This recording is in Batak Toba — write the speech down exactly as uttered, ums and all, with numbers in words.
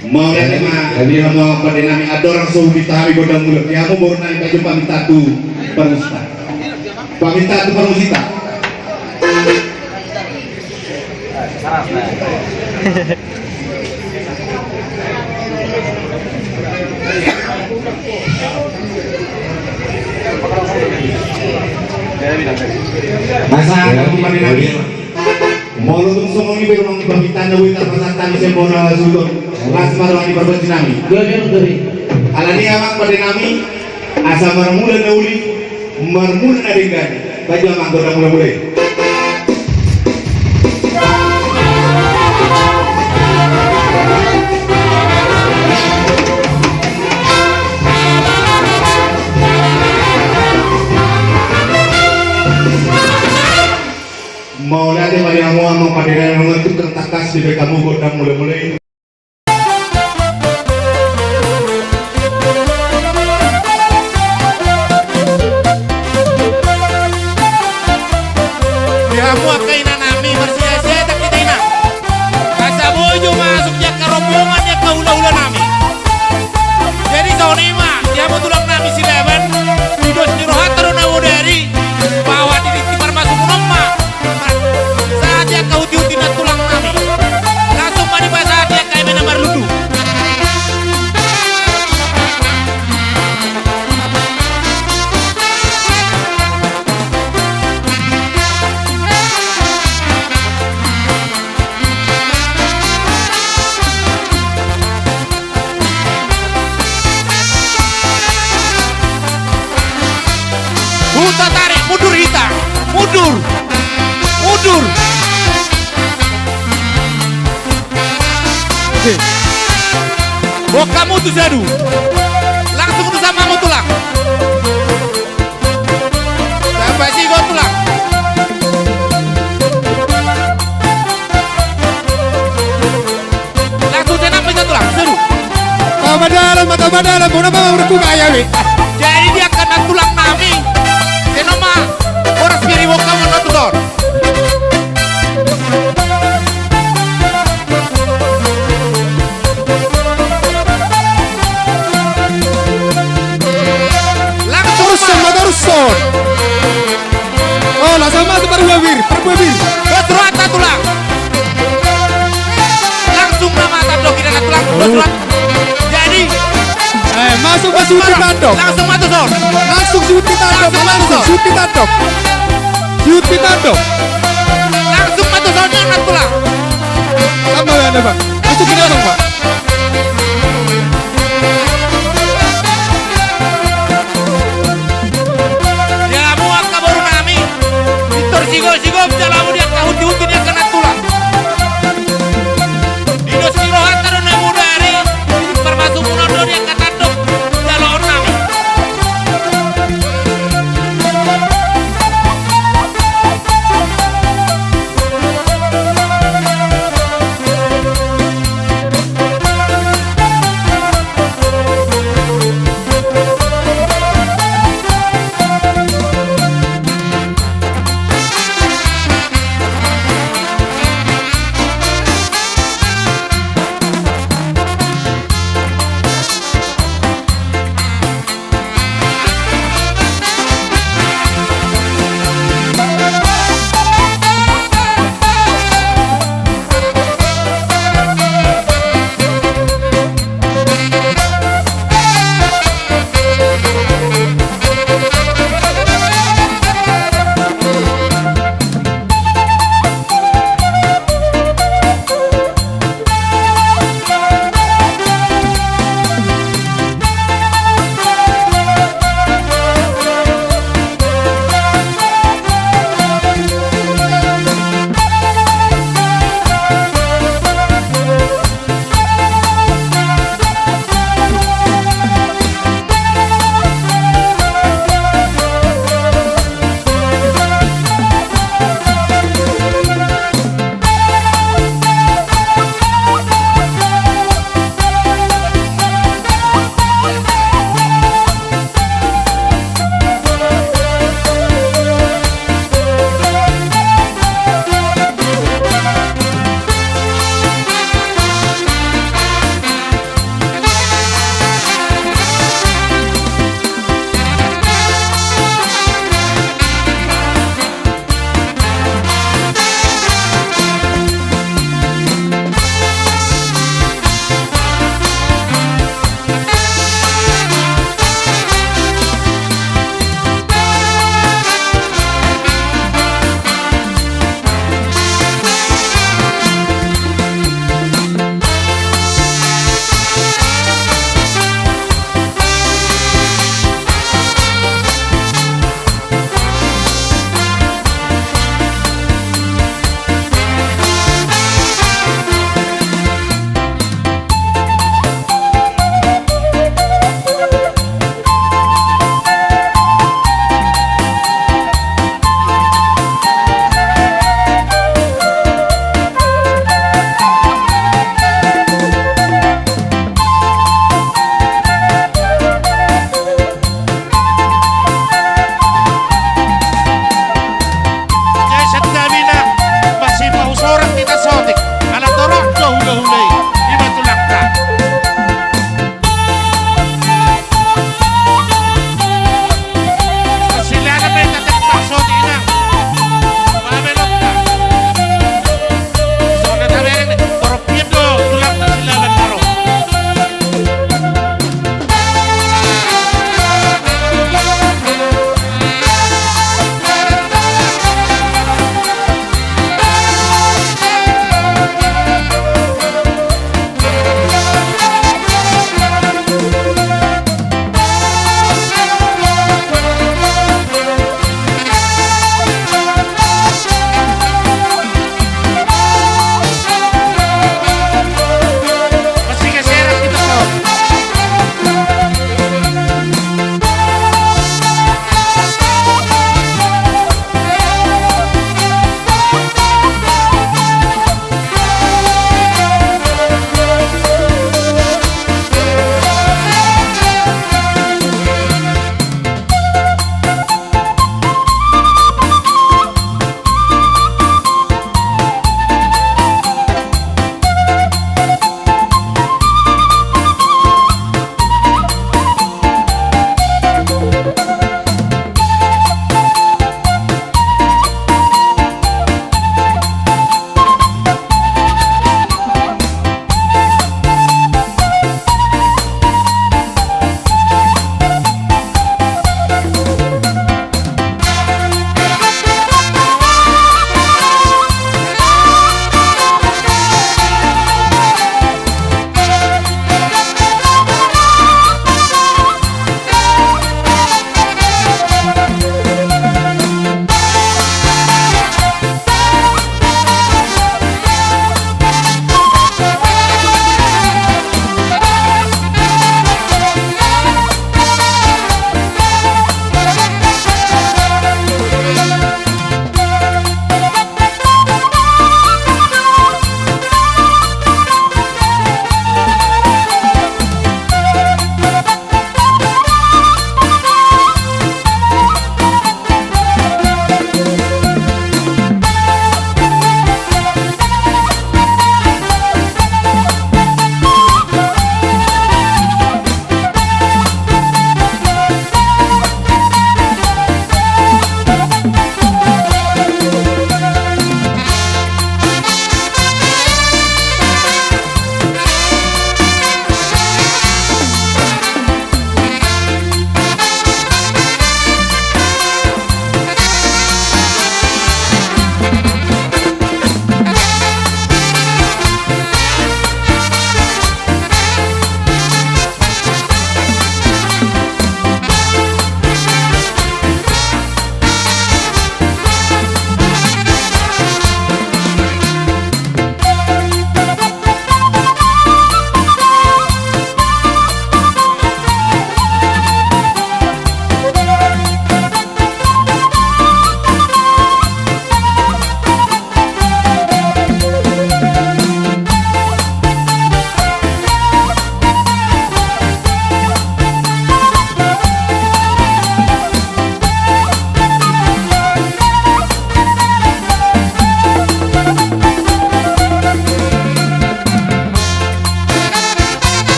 Mauliate ma di hamu amang pande nami, andorang so huhut hami gondang mula, di hamu boru nami, bahen pamintaan tu parmusik. Pamintaan tu parmusik. Masa, ya, amang pande nami. Molo tung songon i be, amang, pamintaan na boi tarpasada, sian bona suhut on. Las ma roha ni pargonsi nami. Alani i amang pande nami, asa marmula na uli, marmula na denggan. Bahen jo amang gondang mula-mula i. Mauliate ma di hamu amang pande nami, nunga tung tangkas dibahen hamu gondang mula-mula i. Di hamu angka ina nami, marsiasia hita ina. Asa boi jo masuk di angka rombongan ni angka hula-hula nami. Jadi songon i ma, di hamu tulang nami Silaban, di dos ni rohanta do na bodari, bahwa di, di parmasuk on ma. Sahat di angka huti-huti nantulang nami. Langsung ma dipasahat di angka eme na marlundu. Huta tarik, mundur hita. Mundur. Mundur. Oke. Boan hamu tu sadu. Langsung tu sama hamu tulang. Sampai sigo tulang. Langsung senang bisa tulang, seru. Tau ma dalan, ma tau ma dalan, bona ma udah buka ya, we. Jadi dia kena tulang nami. Senang ma, boras biri boka mau nonton. Langsung, Torson, ma. Ma Torson. Oh, langsung masuk, parhua bir, parhua bir. Dos rohanta tulang. Langsung nama tandok, kira tulang. Dos rohanta. Jadi. Eh, masuk, masuk di tandok. Langsung ma tu son. Langsung siut di tandok, langsung siut di tandok. Siut di tandok. Langsung ma tu son, yang tulang. Tambah ya, Bang. Masuk di tandok, Bang.